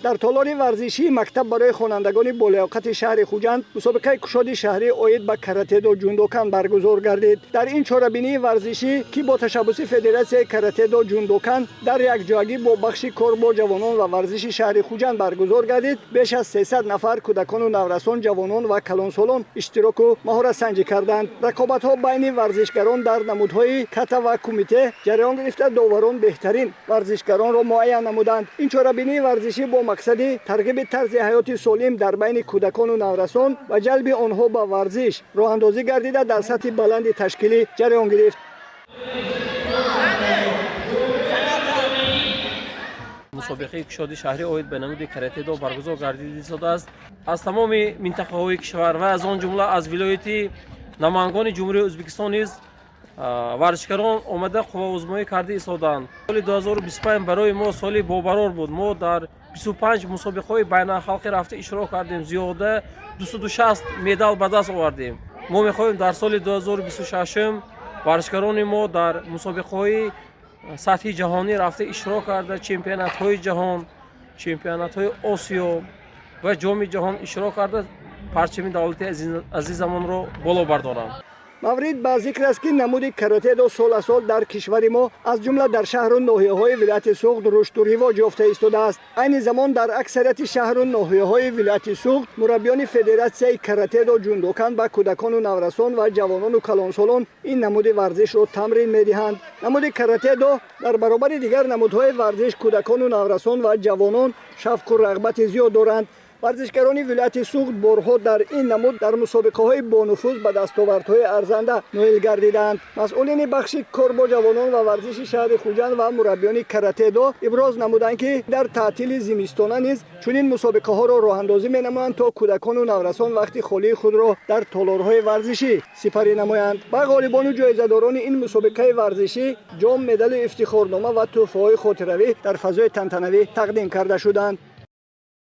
Дар толори варзишии мактаб барои хонандагони болаёқати шаҳри Хуҷанд мусобиқаи кушоди шаҳрӣ оид ба каратедо ҷундокан баргузор гардид. Дар ин чорабинии варзишӣ, ки бо ташаббуси Федератсияи каратедо ҷундокан дар якҷоягӣ бо бахши кор бо ҷавонон ва варзиши шаҳри Хуҷанд баргузор гардид, беш аз 300 нафар кӯдакону наврасон, ҷавонон ва калонсолон иштироку маҳоратсанҷӣ карданд. Рақобатҳо байни варзишгарон дар намудҳои ката ва кумите ҷараён гирифта, доварон беҳтарин варзишгаронро муайян намуданд. Ин чорабинии варзишӣ бо мақсади тарғиби тарзи ҳаёти солим дар байни кӯдакону наврасон ва ҷалби онҳо ба варзиш роҳандозӣ гардида, дар сатҳи баланди ташкилӣ ҷараён гирифт. Мусобиқаи кушоди шаҳрӣ оид ба намуди каратедо баргузор гардида истодааст. Аз тамоми минтақаҳои кишвар ва аз он ҷумла аз вилояти Намангони Ҷумҳурии Ӯзбекистон низ варзишгарон омада қувваозмоӣ карда истодаанд. Соли 2025 барои мо соли бобарор буд. Мо дар 25 мусобиқаҳои байналхалқӣ рафта иштирок кардем, зиёда 260 медал ба даст овардем. Мо мехоҳем, дар соли 2026 варзишгарони мо дар мусобиқаҳои сатҳи ҷаҳонӣ рафта иштирок карда, чемпионатҳои ҷаҳон, чемпионатҳои Осиё ва Ҷоми ҷаҳон иштирок карда, парчами давлати азизамонро боло бардоранд. Маврид ба зикр аст, ки намуди каратедо сол аз сол дар кишвари мо, аз ҷумла дар шаҳру ноҳияҳои вилояти Суғд, рушду ривоҷ ёфта истодааст. Айни замон дар аксарияти шаҳру ноҳияҳои вилояти Суғд мураббиёни Федератсияи каратедо ҷундокан ба кӯдакону наврасон ва ҷавонону калонсолон ин намуди варзишро тамрин медиҳанд. Намуди каратедо дар баробари дигар намудҳои варзиш кӯдакону наврасон ва ҷавонон шавқу рағбати зиёд доранд. Варзишгарони вилояти Суғд борҳо дар ин намуд дар мусобиқаҳои бонуфуз ба дастовардҳои арзанда ноил гардидаанд. Масъулини бахши кор бо ҷавонон ва варзиши шаҳри Хуҷанд ва мураббиёни каратедо иброз намуданд, ки дар таътили зимистона низ чунин мусобиқаҳоро роҳандозӣ менамоянд, то кӯдакону наврасон вақти холии худро дар толорҳои варзишӣ сипарӣ намоянд. Ба ғолибону ҷоизадорони ин мусобиқаи варзишӣ ҷом, медалу ифтихорнома ва тӯҳфаҳои хотиравӣ дар фазои тантанавӣ тақдим карда шуданд.